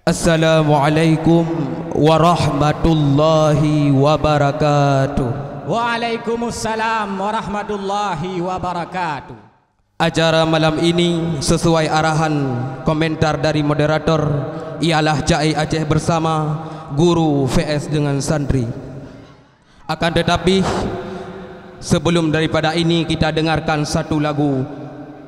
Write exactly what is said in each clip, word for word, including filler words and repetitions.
Assalamualaikum warahmatullahi wabarakatuh. Waalaikumsalam warahmatullahi wabarakatuh. Acara malam ini sesuai arahan komentar dari moderator ialah Ca'e Aceh bersama guru V S dengan santri. Akan tetapi, sebelum daripada ini kita dengarkan satu lagu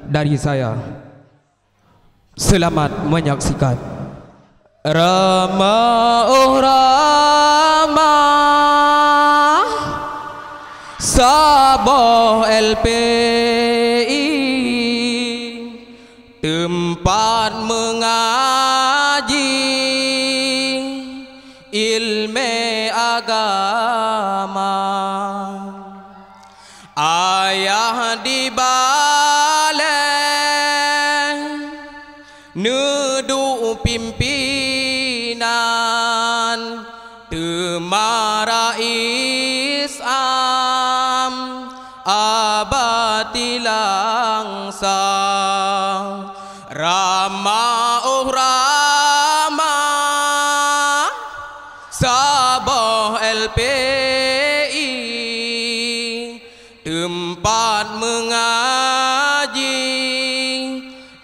dari saya. Selamat menyaksikan. Rama, oh Rama, saboh L P I, teumpat meungaji ilmé agama. Ayah di balée neuduek pimpénan, teuma rais am Abati Langsa. Rama, oh Rama, saboh L P I, teumpat meungaji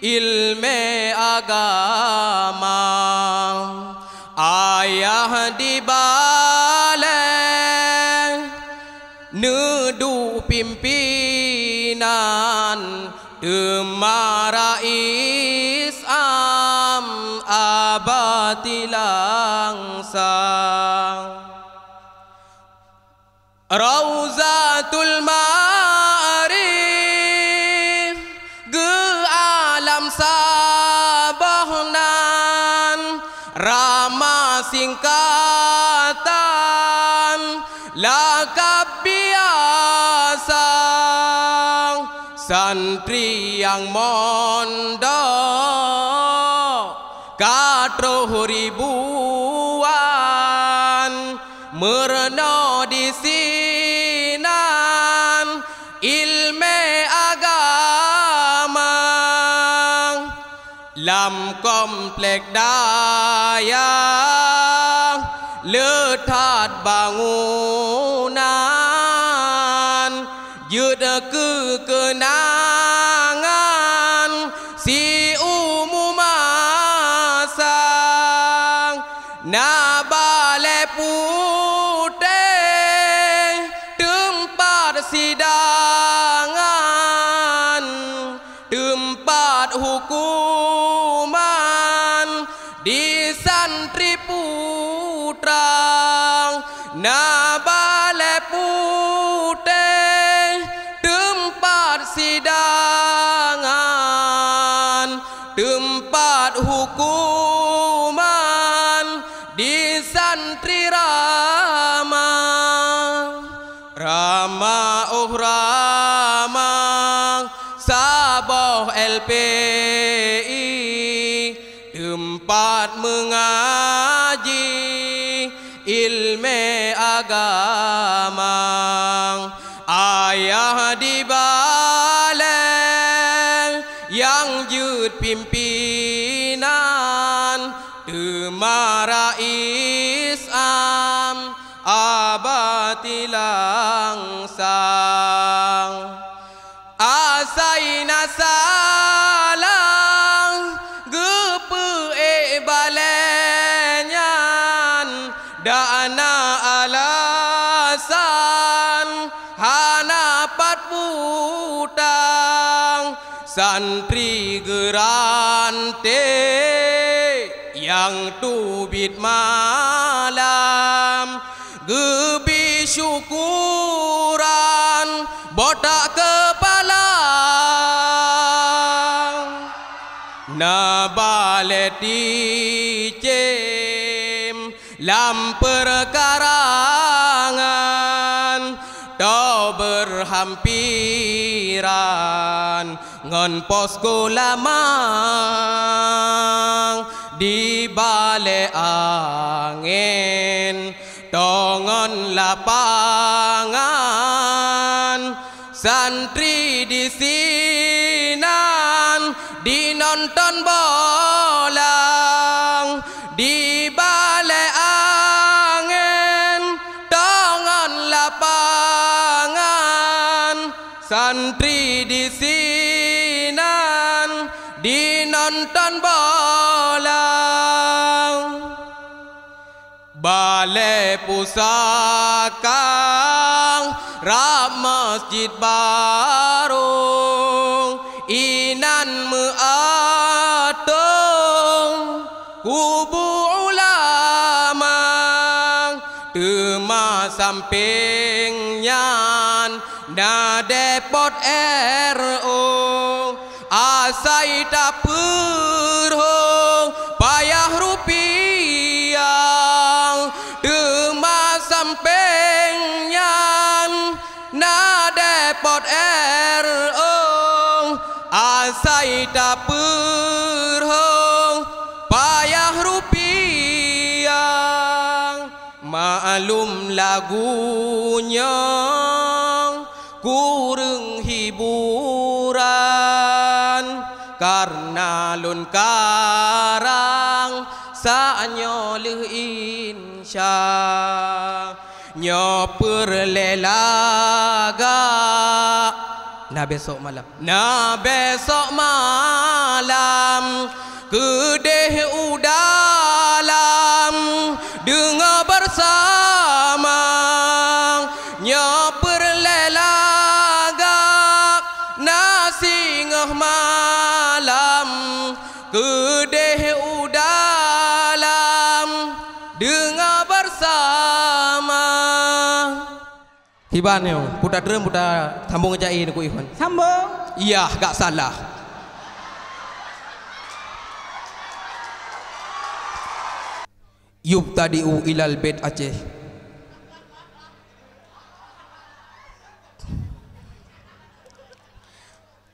ilmé agama. Ayah di balée neuduek pimpénan, teuma rais am Abati Langsa. Rauzatul Ma'arif geualam saboh nan, Rama singkatan lakab biasa. Santri nyang mondok ka troh ribuan, meurunoe disinan ilmé agama. Lam komplek dayah le that bangunan, jeuet keu keunangan siumu masa. Na balée putéh teumpat sidangan, teumpat hukuman di santri putra. Na balée putéh teumpat sidangan, teumpat hukuman di santri Rama. Rama, oh Rama, saboh L P I, teumpat meungaji ilmé agama. Ayah di balée nyang jeuet pimpénan, teuma rais am Abati Langsa. Asai na salah geupeuék balée nyan, dak na alasan hana pat butang. Santri geurante nyang teubiet malam, geubi syukuran botak keupalang. Na balée ticém lam peukarangan, toh beurhampiran ngon posko lamang di balée angén, toh ngon lapangan. Santri disinan dinonton bolang, di Santri di sinan dinonton bola. Balai pusaka rab masjid barô, inan meuatông kubu ulama, teuma sampéng nyan na dépôt R O. Asai tapeurhong payah rupiah, teuma sampéng nyan na dépôt R O. Asai tapeurhong payah rupiah. Maklum lagu nyoe kureueng hiburan, kareuna lôn karang saat nyoe lheueh insya. Nyoe peureulée lagak. Na besok malam. Na besok malam keudeh u dalam deungoe bersama. Nyoe peureulée lagak na singoh malam keudeh u dalam deungoe bersama. Kiban nyoe, puta treun, puta sambong jai nyoe ku Ivan. Sambong. Iyah, gak salah. Yubtadi'u ilal bait Aceh.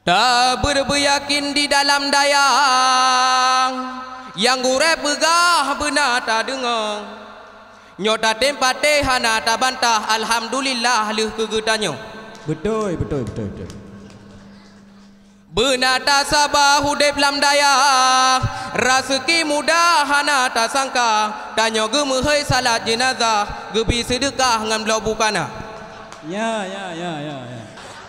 Tabeubeuyakin di dalam dayah, nyang gurée peugah beuna tadeungoe. Nyoe tatem patéh hana tabantah, alhamdulillah lheueh keu geutanyoe. Beutôi, beutôi, beutôi, beutôi. Beuna tasaba udeb lam dayah, raseuki mudah hana tasangka. Tanyoe geumeuhôi salat jeunazah, geubi seudeukah ngon bloe bukana. Ya, ya, ya, ya, ya.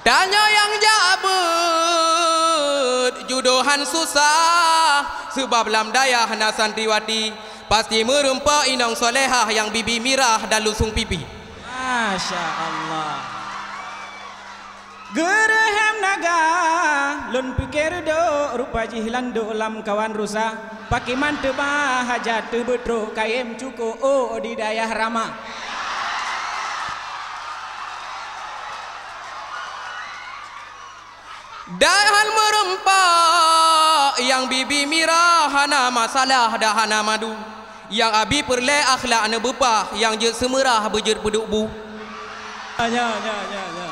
Tanyoe nyang jak beuet judohan susah, seubab lam dayah na santriwati, pasti meureumpok inong solehah nyang bibi mirah dan lusong pipi. Masya Allah. Geureuhem naga, lôn pike reudok, rupa jih landok lam kawan rusa. Pakiman teuba hajat teubeutrok kayém cukôk ôk di dayah rama. Dan meureumpok nyang bibi mirah hana masalah dan hana madu. Nyang abi peureulée akhlak neubeupah, nyang jeuet seumeurah beujeuet peuduek bu. Nya, nya, nya, nya.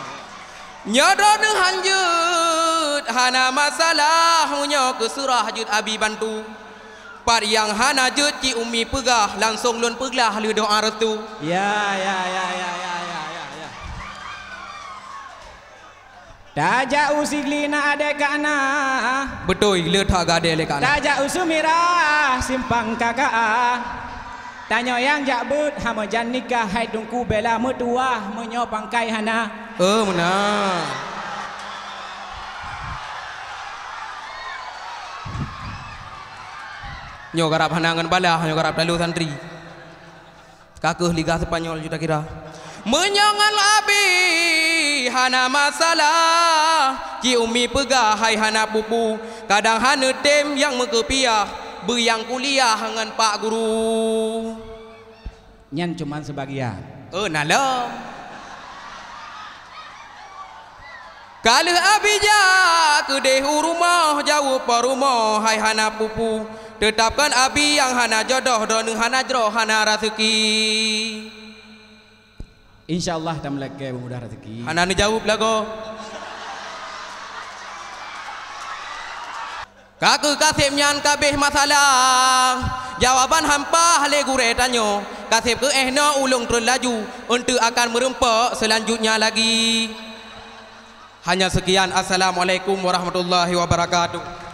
Nyoe droeneuh han jeuet hana masalah, meunyoe keu seurah jeuet abi bantu. Pat nyang hana jeuet cit umi peugah, langsong lôn peuglah lé doa restu. Ya, ya, ya. Tajak u Sigli na adé kana. Beutôi, le that gadée lé kana. Tajak u Sumirah simpang K K A. Tanyoe nyang jak beuet hana jan nikah hai Teungku bela meutuwah meunyoe pangkai hana. Eh, meunan. Nyoe garab hana ngon balah, nyoe garab talo santri. Ka keuh Liga Sepanyol ju takira. Meunyoe ngon abi hana masalah, ci umi peugah hai hana pupu, kadang hana tem nyang meukeupiah, beuyang kuliah ngon pak guru. Nyan cuman seubagian. Eh, na lom. Ka lheueh abi jak keudeh u rumoh, jaweueb po rumoh hai hana pupu. Teutab kon abi nyang hana jodoh, droeneuh hana jroh, hana raseuki. Insya Allah tameulakée beumudah raseuki. Hana neujaweueb lagoe. Ka keuh kaseb nyan ka abéh masalah. Jawaban hampa lé gurée tanyoe. Kaseb keuh eh noe ulôn treun laju, eunteuk akan meureumpok seulanjutnya lagi. Hanya sekian. Assalamualaikum warahmatullahi wabarakatuh.